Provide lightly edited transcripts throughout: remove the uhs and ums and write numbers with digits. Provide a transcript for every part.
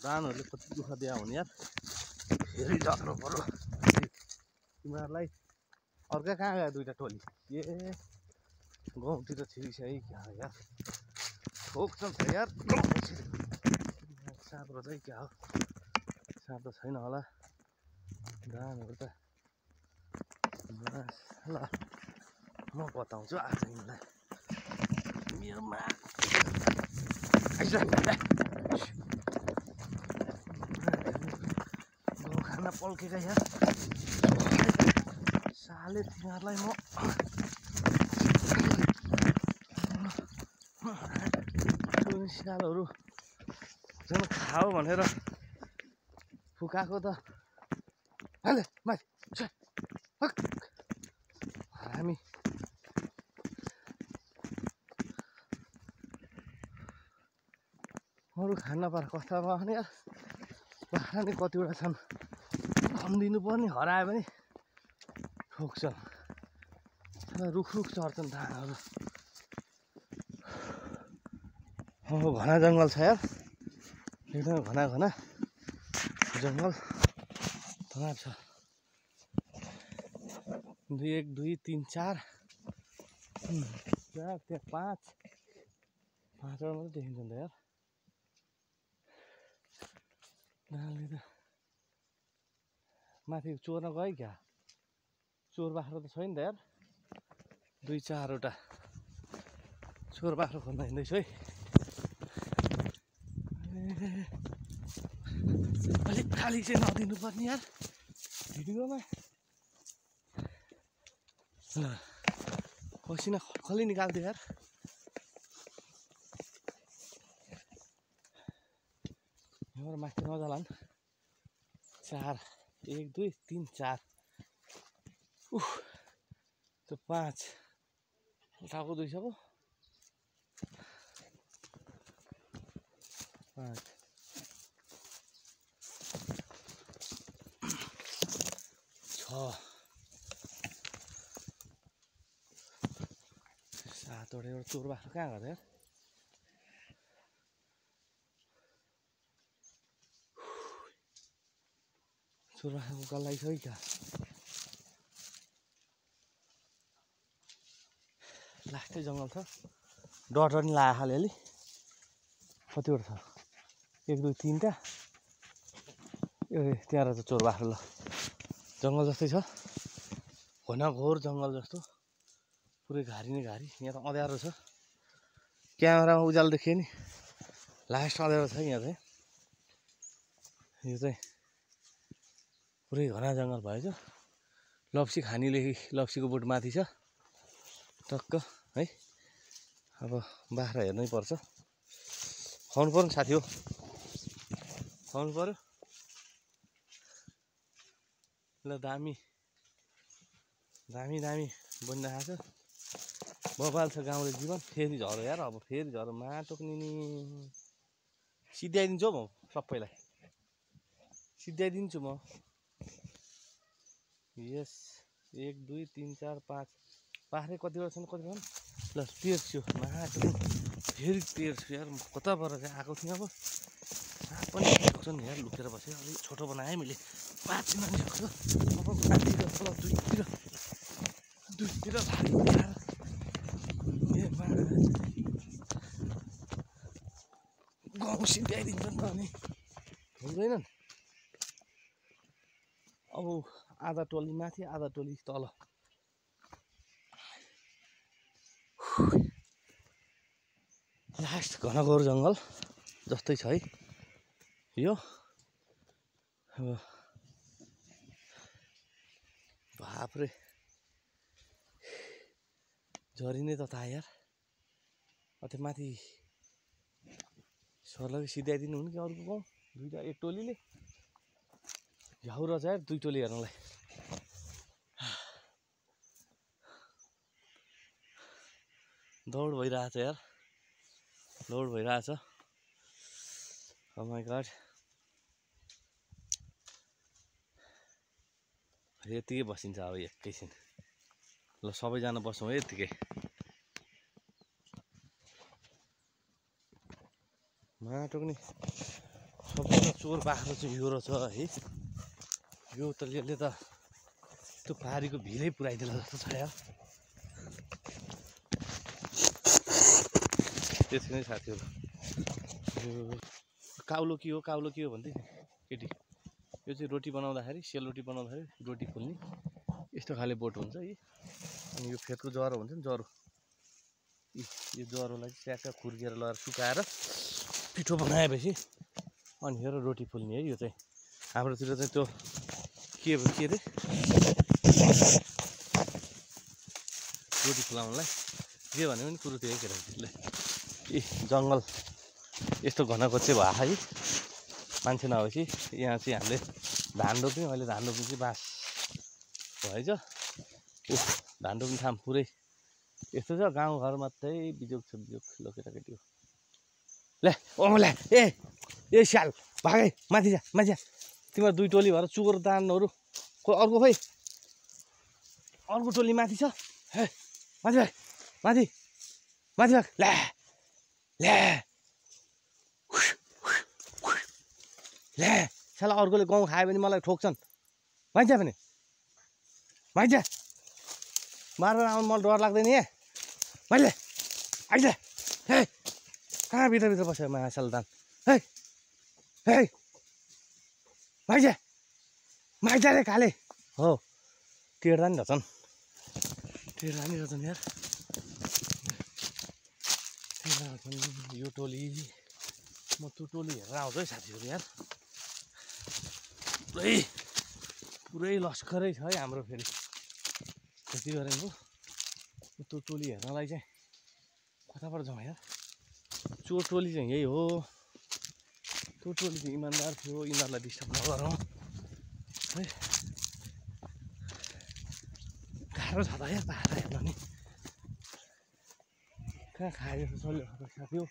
दानहरूले कति दुःख दिया हुने यार फेरि झग्रो पऱ्यो तिमीहरूलाई अर्कै कहाँ गयो दुईटा टोली ए गाउँतिर छिरिसक्यो क्या यार ठोक्छ यार साँप र चाहिँ क्या हो साँप त छैन होला धानहरू त ल म बताउँछु आज तिमीलाई मेरोमा गाउँ खाना पल्केका यार साले तिमीहरूलाई म स्यालहरू झन् खाऊ भनेर फुकाएको त हाले माथि हामी अरू खान नपाएर कस्ता भयो भने यार बाख्रा नि कतिवटा छन् खनिदिनु पर्ने हरायो भने ठोक्छ रुख चढ्छन् धानहरू अब घना जङ्गल छ यार एकदमै घना जङ्गल तनाव छ 1 2 3 4 त्यहाँ 5 मात्रै देखिन्छ नि त यार नाले त माथि चोर्न गयो क्या चोर बाख्रा त छैन त यार 2-4 वटा चोर बाख्रा खोज्न हिँड्दैछु है अलिक खाली चाहिँ नदिनु पर्ने यार भिडियोमा ल पसिना खली निकाल्थ्यो यार यहाँबाट माथि नजाला नि 4 1 2 3 4 त्यो 5 उठाएको 200 को 5 6 7 वटा एउटा चोर बाख्रा कहाँ गयो यार चोर बाख्राको गल्लाई छ क्या लास्टै जङ्गल छ डर नि लाग्यो खाले अलि कतिवटा छ 1 2 3 टा ए त्यहाँ रहेछ चोर बाख्रा ल जङ्गल जस्तै छ घोर जङ्गल जस्तो पुरै घारी नै घारी यहाँ त अँध्यारो छ क्यामेरामा उज्यालो देखियो नि लास्ट अँध्यारो छ यहाँ चाहिँ यो चाहिँ पुरै घना जङ्गल भएछ लप्सी खानीदेखि लप्सीको बोट माथि छ टक्क है अब बाख्रा हेर्नै पर्छ खुवाउनु पर्यो नि साथी हो खुवाउनु पर्यो ल दामी बनिरहेको छ बबाल छ गाउँले जीवन फेरि झरो यार अब फेरि झरो माटोक्ने नि सिध्याइदिन्छु हौ म सबैलाई सिध्याइदिन्छु म यस 1 2 3 4 5 बाख्रै कतिवटा छन् कतिवटा ल तेर्स्यो माटो फेरि तेर्स्यो यार म कताबाट चाहिँ आएको थिएँ अब साँप पनि सक्छ नि यार लुकेर बस्यो अलिक छोटो बनाएँ मैले माथि सक्छ अब माथितिर तल दुईतिर भारी यार ए गाउँ सिध्याइदिन्छन् त अनि हुँदैनन् अब आधा टोली माथि आधा टोली तल लास्ट घनघोर जङ्गल जस्तै छ है यो अब बाफ्रे झरिने त थाहा यार अझै माथि सरलाई सिध्याइदिनु हुने कि अरूको गाउँ दुईटा एक टोलीले झ्याउ रहेछ यार 2 टोली हेर्नलाई दौड भइरहेछ यार लोड भइरहेछ ओ माई गॉड यतिकै बसिन्छ अब एकैछिन ल सबैजना बसौँ है यतिकै माटो पनि सबैजना चोर बाख्रो चाहिँ यो रहेछ है। यो त यसले त त्यो पारीको भिलै पुऱ्याइदिला जस्तो छ यार। त्यसै नै साथीहरू यो काउलो के हो भन्दै केटी। यो चाहिँ रोटी बनाउँदाखेरि सेलरोटी बनाउँदाखेरि रोटी पोल्ने यस्तो खाले बोट हुन्छ है। अनि यो फेदको जरो हुन्छ नि, जरो यो जरोलाई चाहिँ ट्याक्क खुर्केर लगाएर सुकाएर पिठो बनाएपछि अनि हेर रोटी पोल्ने है। यो चाहिँ हाम्रोतिर चाहिँ त्यो के अरे रोटी फुलाउनलाई जे भने पनि कुरो त्यही केटाकेटीले। जङ्गल यस्तो घनको चाहिँ भयो है, मान्छे नभएपछि। यहाँ चाहिँ हामीले धान रोप्यौँ, अहिले धान रोप्नु चाहिँ बास भएछ। धान रोप्ने ठाउँ पुरै यस्तो छ, गाउँघरमा चाहिँ बिजोग छ, बिजोग ल केटाकेटी हो। ल्या ल्या ए स्याल भागै माथि जा तिम्रो दुई टोली भएर चोर दानहरू अर्को खोइ अर्को टोली माथि छ। हे माथि भाग ल्या साला अर्कोले गाउँ खायो भने मलाई ठोक्छन्। माइजा पनि माइजा मारेर आउनु मलाई डर लाग्दैन। यहाँ मैले आइज हे कहाँ भित्र बस्यो मासल दान। है माइजा रे काले हो टेर्दा नि रहेछन् यार। यो टोली म त्यो टोली हेरेर आउँछु है साथीहरू यार। पुरै लस्करै छ है हाम्रो। फेरि त्यति गरेको त्यो टोली हेर्नलाई चाहिँ कताबाट जाउँ यार। चोर टोली चाहिँ यही हो। त्यो टोली चाहिँ इमान्दार थियो, यिनीहरूलाई डिस्टर्ब नगरौँ है। गाह्रो छ त यार पाहाड हेर्न नि, कहाँ खायो जस्तो चल्यो साथी हो।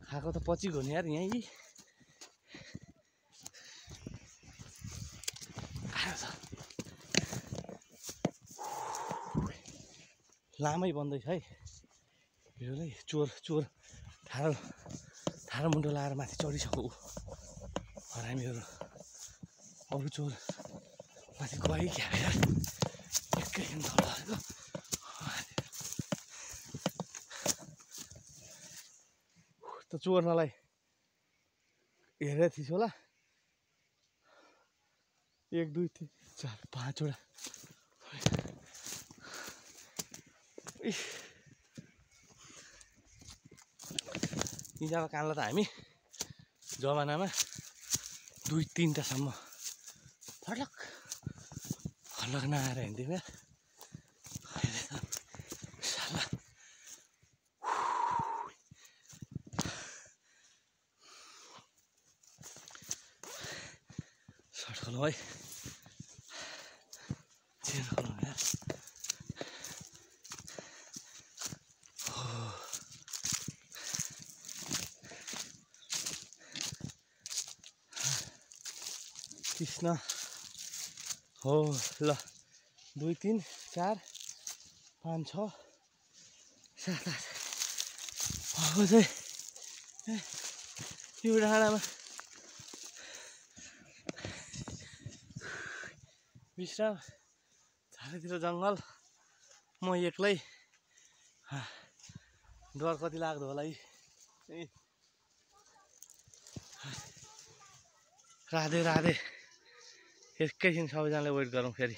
खाएको त पछि गयो नि यार। यहीँ लामै बन्दैछ है भिडियोलाई। चोर ठाडो मुन्टो लाएर माथि चढिसक्यो ऊ हरामीहरू। अरू चोर माथि गयो क्या यार, एकैछिन तल त चोर्नलाई हेरेर थिइस् होला। 1 2 3 4 5 वटा यिनीहरू कानलाई त हामी जमानामा 2-3टासम्म फर्लक नआएर हिँड्थ्यौँ क्या। अहिले त साला सर्ट खोलौँ है, चेन्ज खोलौँ यार। कृष्ण हो ल 2 3 4 5 6 7 8 अब चाहिँ यो डाँडामा विश्राम। चारैतिर जङ्गल, म एक्लै। डर कति लाग्दो होला है। राधे एकैछिन सबैजनाले वेट गरौँ फेरि।